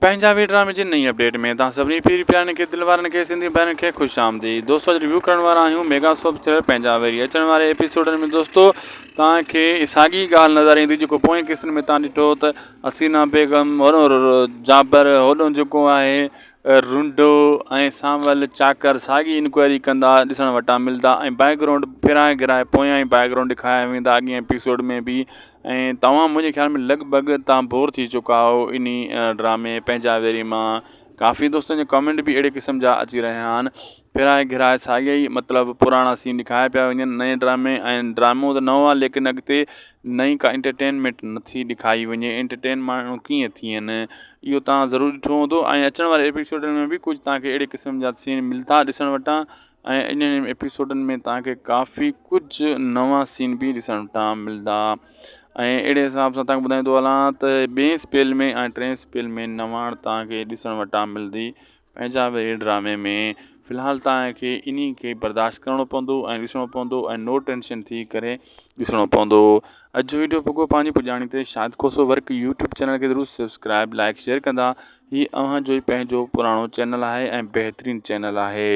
پنهنجا وي ڊرامي جي نئين اپڊيٽ ۾ توهان سڀني پير پيارن کي دل وارن کي سنڌي ڀائرن کي خوش آمديد دوستو اڄ ريويو ڪرڻ وارا آهيون ميگا سوپ ٿرلر پنهنجا ويري اچڻ واري ايپيسوڊن ۾ دوستو توهان کي ساڳي ڳالهه نظر ايندي جيڪو پوئين قسطن ۾ توهان ڏٺو ته حسينا بيگم جابر هوڏو جيڪو آهي رنڊو ۽ سانول چاڪر ساڳي انڪوائري ڪندا ڏسڻ وٽان ملدا ۽ بيڪ گرائونڊ ڦيرائي گهرائي پويان ئي بيڪ گرائونڊ ڏيکاريا ويندا اڳئين ايپيسوڊ ۾ به ۽ توهان منهنجي خيال ۾ لڳ ڀڳ توهان بور ٿي چڪا آهيو انهي ڊرامي پنهنجا ويري مان ڪافي دوستن جا ڪمينٽ به اهڙي قسم جا اچي رهيا آهن ڦيرائي گهرائي ساڳيا ئي مطلب پراڻا سين ڏيکاريا پيا وڃن نئين ڊرامي ۽ ڊرامو ته نئون آهي ليڪن اڳتي نئين ڪا انٽرٽينمينٽ نٿي ڏيکاري وڃي انٽرٽين ماڻهو ڪيئن ٿين اهو توهان ضرور ڏٺو هوندو ۽ اچڻ واري ايپيسوڊن ۾ به ڪجهه توهان کي اهڙي قسم جا سين ملندا ڏسڻ وٽان ۽ انهن ايپيسوڊن ۾ توهان کي ڪافي ڪجهه نوان سين به ڏسڻ وٽان ملندا ۽ اهڙي حساب سان توهان کي ٻڌائيندو هلان ته ٻئي اسپيل ۾ ۽ ٽئين اسپيل ۾ نواڻ توهان کي ڏسڻ وٽان ملندي پنهنجا ويري ڊرامي ۾ في الحال توهان کي انهي کي برداشت ڪرڻو پوندو ۽ ڏسڻو پوندو ۽ نو ٽينشن ٿي ڪري ڏسڻو پوندو اڄ جو ويڊيو پڳو پنهنجي پڄاڻي تي Shahid Khoso work YouTube channel کي ضرور سبسڪرائب لائڪ شيئر ڪندا هي اوهان جو ئي پنهنجو پراڻو چينل آهي ۽ بهترين چينل آهي.